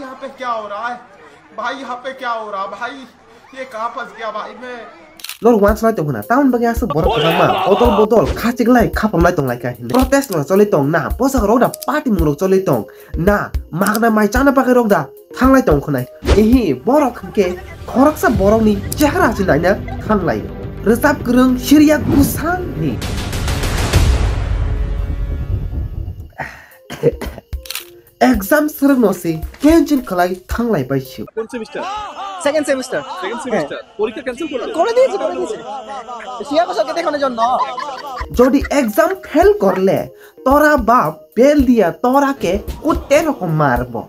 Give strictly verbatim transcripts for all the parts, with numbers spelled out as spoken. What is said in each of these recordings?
यहाँ पे क्या हो रहा है भाई? यहाँ पे क्या हो रहा भाई? ये कहाँ फंस गया भाई मैं? Norok uansuk lai tong khna, tamoni bagwi aswk borok kwbangma bodol bodol khachiklai khapamlai tong lai kha hinwi protest rok choli tong na, posak rok da party mung rok choli tong na, magna mai chana bagwi rok da thanglai tong khna. Ehi, borok hwnkhe khoroksa borokni chehra se naina thanglai. Rwchap kwrwng Shreya Ghoshal ni. Exam swrwngno se cancel khlai thanglai bai sio. কোন semester? Second semester. Second semester. পরীক্ষা ক্যান্সেল করলে? করে দিয়েছি, করে দিয়েছি। শিয়া ঘোষালকে দেখানোর জন্য। যদি এক্সাম ফেল করলে তোরা বাপ বেল দিয়া তোরাকে কুত্তে রকম মারবো।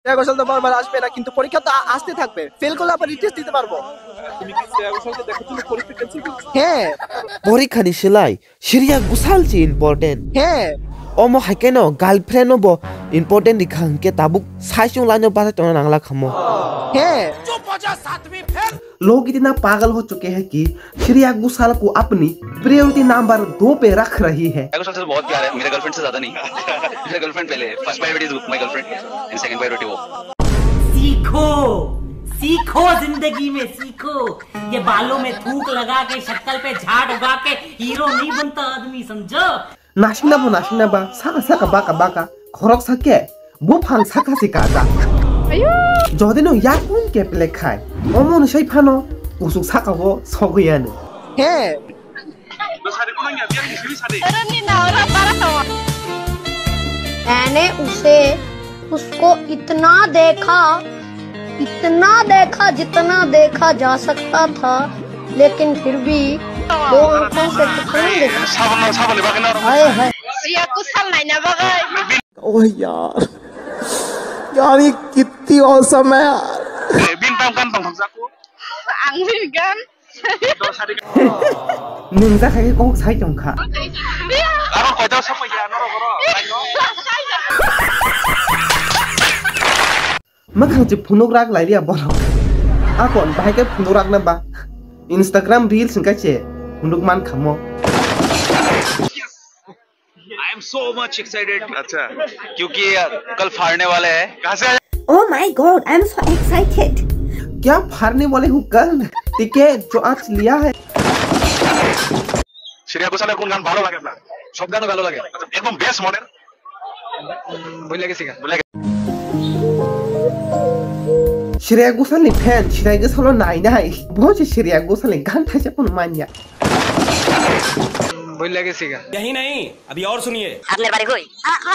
শিয়া ঘোষাল তো বারবার আসবে না, কিন্তু পরীক্ষা তো আ-, আসতে থাকবে। ফেল করলে আবার রিটেস্ট দিতে পারবো। তুমি কি শ্রেয়া ঘোষালকে দেখার জন্য পরীক্ষা ক্যান্সেল করছো? হ্যাঁ। Porikha ni silai Shreya Ghoshal se important. He. Omo hai khe no girlfriend no bo important rikha hwnkhe tabuk saichung line o bachai tongna nangla khamo. He. Log itina pagal ho chuke hai ki Shreya Ghoshal ko apni priority number do pe rakh rahi hai. मेरे को सबसे बहुत प्यार है, मेरे गर्लफ्रेंड से ज्यादा नहीं। मेरे गर्लफ्रेंड पहले है। First priority is my girlfriend and second priority वो। सीखो, सीखो, जिंदगी में सीखो। ये बालों में थूक लगा के, शक्ल पे झाट उगा के हीरो नहीं बनता आदमी, समझो? Nasingna bo nasingna ba, saka saka baka baka, khorok sake, buphang saka si kaja. Ayo! Jodi no yakung ke plek khai, omo ni sai phano, kusuk saka bo sogwi ano. He. मैंने उसे उसको इतना देखा, इतना देखा जितना देखा जा सकता था, लेकिन फिर भी दो आंखों से कुछ नहीं देखा। हाय हाय। Shreya Ghoshal naina bagwi. Oh यार, यार ये कितनी औसम है यार। Bini tang kan tong thangjaku. Ang bini gan. Nwng jakha khe kok sai tong kha. Aro koita samai ya norok oro. Mwkhang se phunuk rak lai liya borok. Akon bahai khe phunuk rak na ba. Instagram reels hwnkhe se phunuk man khamo. I am so much excited. अच्छा, क्योंकि कल फाड़ने वाले हैं। कहाँ से आया? Oh my God, I am so excited. क्या फाड़ने वाले हो कल? टिकट जो आज लिया है। শ্রেয়া ঘোষালের কোন গান ভালো লাগে আপনার? সব গানই ভালো লাগে। একদম বেস্ট মডেল। ভুলে গেছি গা। ভুলে গেছি। Shreya Ghoshal ni fan, Shreya Ghoshal no nai nai. Bo se Shreya Ghoshal ni gan thaisa phano manya. ভুলে গেছি গা। यही नहीं, अभी और सुनिए। আপনার বাড়ি কই? আ, আ,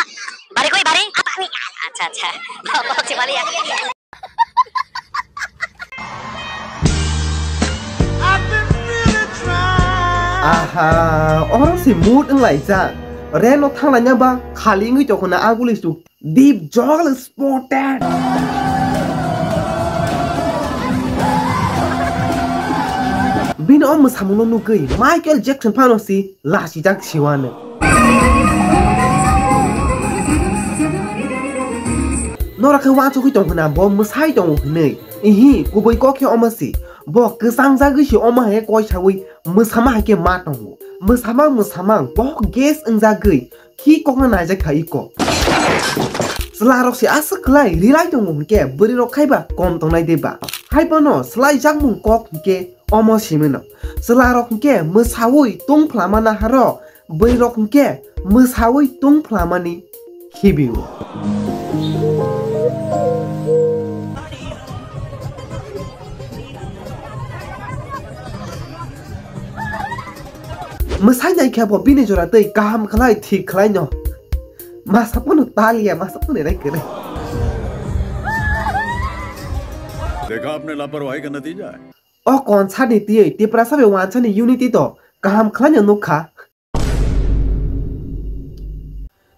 বাড়ি কই বাড়ি? আ, আমি, আচ্ছা, আচ্ছা। বাবা হচ্ছে বালি। Aha, oro se mood wng lai jak. Reno thang lai na ba khali wngwi tong kho na aguli suk. Deep jol spotted. Bini o mwsamungno nugwi Michael Jackson phano si lachijak siwano. Norok khe uansugwi tong khna bo mwsai tongo hinwi. Ihi, kubui kok khe omo si. Bo kwchangjagwi si omo hai khe koi saui mwsama hai khe ma tongo. Mwsamang mwsamang bo gas wngjagwi khi kokno naijak kha iko. Chwla rok se aswk kwlai rilai tongo hwnkhe bwrwi rok khaiba kom tongnai de ba? Hai bono swlai jakmung kok hwnkhe omo simino. Chwla rok hwnkhe mwsaui tong phlamana haro, bwrwi rok hwnkhe mwsaui tong phlamani khibio. Mwsai nai khe bo bini jora tei kaham khlai thik khlai no. Masa phano taliya, masa phano rai kwrwi. देखा आपने लापरवाही का नतीजा है। O kon sani tiyoi Tiprasa bai wansani unity to kaham khlai no nukha.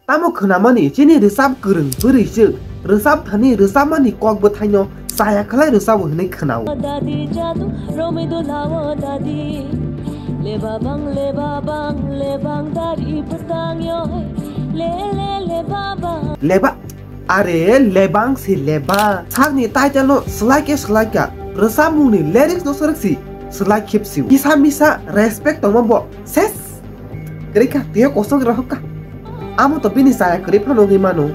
Tamo khwnamani chini rwchap kwrwng bwrwi chwk rwchap thani rwchapmani kok bwthaino chaya khlai rwchabo hwnwi khwnao. Dadi jadu romwi dulao dadi. Leba bang, leba bang, lebang dari bwtang yoi. Le, le, leba bang. Leba, are lebang se lebang. Sakni title no swlai khe swlai kha. Rwchapmungni lyrics no swrwk si swlai khip sio. Kisa misa respect tongma bo ses. Kwrwi kha, twiyo kosong rw kha. Amo to bini chaya kwrwi phano wngwi mano.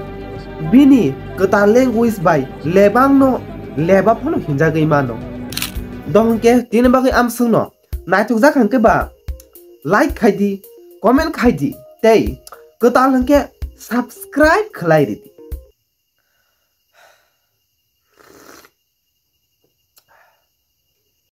Bini kwtal language bai lebang no leba phano hinjagwi mano. Dohon khe tini bagwi amswk no naithok jak hwnkhe ba like khai di, comment khai di tei kwtal hwnkhe subscribe khlai ridi.